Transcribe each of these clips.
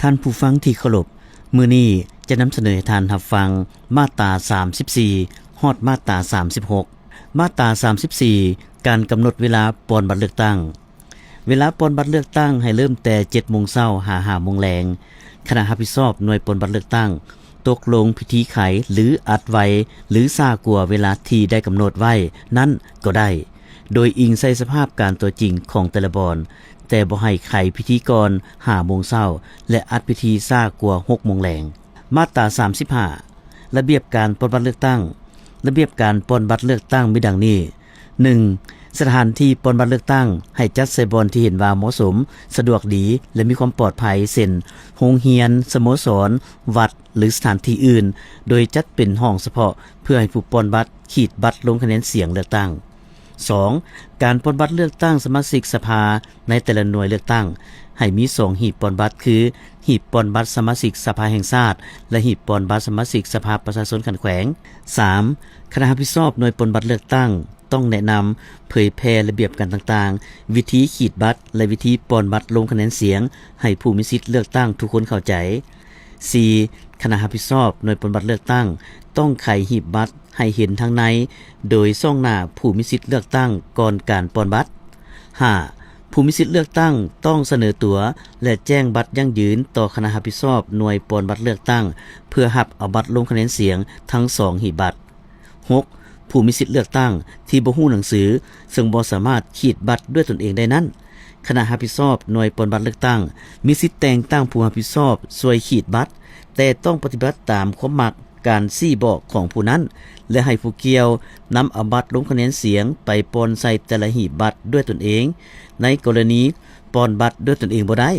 ທ່ານຜູ້ຟັງທີ່ເຄົາລົບ, ມື້ນີ້ຈະນຳສະເໜີໃຫ້ທ່ານຮັບຟັງມາດຕາສາມສິບສີ່ ຮອດມາດຕາສາມສິບຫົກ. ມາດຕາສາມສິບສີ່ ການກຳນົດເວລາປ່ອນບັດເລືອກຕັ້ງ. ເວລາປ່ອນບັດເລືອກຕັ້ງໃຫ້ເລີ່ມແຕ່ເຈັດໂມງເຊົ້າຫາຫ້າໂມງແລງ. ຄະນະຮັບຜິດຊອບໜ່ວຍປ່ອນບັດເລືອກຕັ້ງຕົກລົງພິທີໄຂ ຫຼື ອັດໄວ ຫຼື ຊ້າກວ່າເວລາທີ່ໄດ້ກຳນົດໄວ້ນັ້ນກໍໄດ້, ໂດຍອີງໃສ່ສະພາບການຕົວຈິງຂອງແຕ່ລະບ່ອນ, ແຕ່ບໍ່ໃຫ້ໄຂພິທີກ່ອນຫ້າໂມງເຊົ້າ ແລະ ອັດພິທີຊ້າກວ່າຫົກໂມງແລງ. ມາດຕາສາມສິບຫ້າ ລະບຽບການປ່ອນບັດເລືອກຕັ້ງ. ລະບຽບການປ່ອນບັດເລືອກຕັ້ງມີດັ່ງນີ້: ໜຶ່ງ ສະຖານທີ່ປ່ອນບັດເລືອກຕັ້ງໃຫ້ຈັດໃສ່ບ່ອນທີ່ເຫັນວ່າເໝາະສົມ, ສະດວກດີ ແລະ ມີຄວາມປອດໄພ ເຊັ່ນ ໂຮງຮຽນ, ສະໂມສອນ, ວັດ ຫຼື ສະຖານທີ່ອື່ນ, ໂດຍຈັດເປັນຫ້ອງສະເພາະເພື່ອໃຫ້ຜູ້ປ່ອນບັດຂີດບັດລົງຄະແນນສຽງເລືອກຕັ້ງ. ສອງ ການປ່ອນບັດເລືອກຕັ້ງສະມາຊິກສະພາໃນແຕ່ລະໜ່ວຍເລືອກຕັ້ງ ໃຫ້ມີສອງຫີບປ່ອນບັດ ຄື ຫີບປ່ອນບັດສະມາຊິກສະພາແຫ່ງຊາດ ແລະ ຫີບປ່ອນບັດສະມາຊິກສະພາປະຊາຊົນຂັ້ນແຂວງ. ສາມ ຄະນະຮັບຜິດຊອບໜ່ວຍປ່ອນບັດເລືອກຕັ້ງ ຕ້ອງແນະນຳ, ເຜີຍແຜ່ລະບຽບການຕ່າງໆ, ວິທີຂີດບັດ ແລະ ວິທີປ່ອນບັດລົງຄະແນນສຽງ ໃຫ້ຜູ້ມີສິດເລືອກຕັ້ງທຸກຄົນເຂົ້າໃຈ. ສີ່ ຄະນະຮັບຜິດຊອບໜ່ວຍປ່ອນບັດເລືອກຕັ້ງ ຕ້ອງໄຂຫີບບັດໃຫ້ເຫັນທາງໃນ ໂດຍສ່ອງໜ້າຜູ້ມີສິດເລືອກຕັ້ງກ່ອນການປ່ອນບັດ. ຫ້າ ຜູ້ມີສິດເລືອກຕັ້ງຕ້ອງສະເໜີຕົວ ແລະ ແຈ້ງບັດຢັ້ງຢືນຕໍ່ຄະນະຮັບຜິດຊອບໜ່ວຍປ່ອນບັດເລືອກຕັ້ງ ເພື່ອຮັບເອົາບັດລົງຄະແນນສຽງທັງສອງຫີບບັດ. ຫົກ ຜູ້ມີສິດເລືອກຕັ້ງທີ່ບໍ່ຮູ້ໜັງສື ເຊິ່ງບໍ່ສາມາດຂີດບັດດ້ວຍຕົນເອງໄດ້ນັ້ນ, ຄະນະຮັບຜິດຊອບໜ່ວຍປ່ອນບັດເລືອກຕັ້ງ ມີສິດແຕ່ງຕັ້ງຜູ້ຮັບຜິດຊອບຊ່ວຍຂີດບັດ, ແຕ່ຕ້ອງປະຕິບັດຕາມຄວາມມັກການຊີ້ບອກຂອງຜູ້ນັ້ນ ແລະ ໃຫ້ຜູ້ກ່ຽວນຳເອົາບັດລົງຄະແນນສຽງໄປປ່ອນໃສ່ແຕ່ລະຫີບບັດດ້ວຍຕົນເອງ. ໃນກໍລະນີປ່ອນບັດດ້ວຍຕົນເອງບໍ່ໄດ້,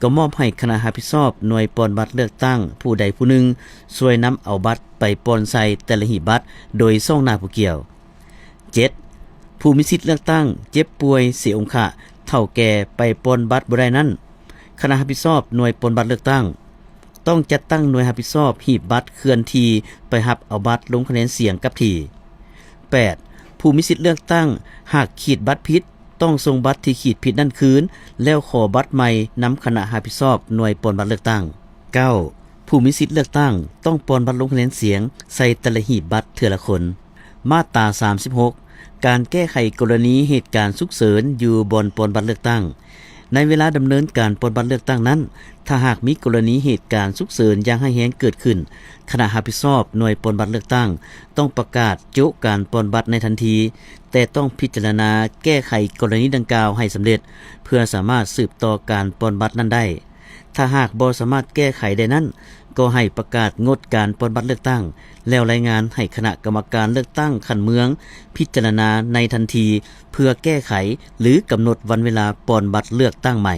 ກໍມອບໃຫ້ຄະນະຮັບຜິດຊອບໜ່ວຍປ່ອນບັດເລືອກຕັ້ງຜູ້ໃດຜູ້ໜຶ່ງ ຊ່ວຍນຳເອົາບັດໄປປ່ອນໃສ່ແຕ່ລະຫີບບັດໂດຍສ່ອງໜ້າຜູ້ກ່ຽວ. ເຈັດ ຜູ້ມີສິດເລືອກຕັ້ງເຈັບປ່ວຍ, ເສຍອົງຄະ, ເຖົ້າແກ່ ໄປປ່ອນບັດບໍ່ໄດ້ນັ້ນ, ຄະນະຮັບຜິດຊອບໜ່ວຍປ່ອນບັດເລືອກຕັ້ງ ຕ້ອງຈັດຕັ້ງໜ່ວຍຮັບຜິດຊອບຫີບບັດເຄື່ອນທີ່ໄປຮັບເອົາບັດລົງຄະແນນສຽງກັບທີ່. ແປດ ຜູ້ມີສິດເລືອກຕັ້ງຫາກຂີດບັດຜິດ ຕ້ອງສົ່ງບັດທີ່ຂີດຜິດນັ້ນຄືນ ແລ້ວຂໍບັດໃໝ່ນຳຄະນະຮັບຜິດຊອບໜ່ວຍປ່ອນບັດເລືອກຕັ້ງ. ເກົ້າ ຜູ້ມີສິດເລືອກຕັ້ງຕ້ອງປ່ອນບັດລົງຄະແນນສຽງໃສ່ແຕ່ລະຫີບບັດເທື່ອລະຄົນ. ມາດຕາສາມສິບຫົກ ການແກ້ໄຂກໍລະນີເຫດການສຸກເສີນຢູ່ບ່ອນປ່ອນບັດເລືອກຕັ້ງ. ໃນເວລາດຳເນີນການປ່ອນບັດເລືອກຕັ້ງນັ້ນ, ຖ້າຫາກມີກໍລະນີເຫດການສຸກເສີນຢ່າງຮ້າຍແຮງເກີດຂຶ້ນ, ຄະນະຮັບຜິດຊອບໜ່ວຍປ່ອນບັດເລືອກຕັ້ງຕ້ອງປະກາດໂຈະການປ່ອນບັດໃນທັນທີ, ແຕ່ຕ້ອງພິຈາລະນາແກ້ໄຂກໍລະນີດັ່ງກ່າວໃຫ້ສຳເລັດ ເພື່ອສາມາດສືບຕໍ່ການປ່ອນບັດນັ້ນໄດ້. ຖ້າຫາກບໍ່ສາມາດແກ້ໄຂໄດ້ນັ້ນ, ກໍໃຫ້ປະກາດງົດການປ່ອນບັດເລືອກຕັ້ງ ແລ້ວລາຍງານໃຫ້ຄະນະກຳມະການເລືອກຕັ້ງຂັ້ນເມືອງພິຈາລະນາໃນທັນທີ ເພື່ອແກ້ໄຂ ຫຼື ກຳນົດວັນເວລາປ່ອນບັດເລືອກຕັ້ງໃໝ່.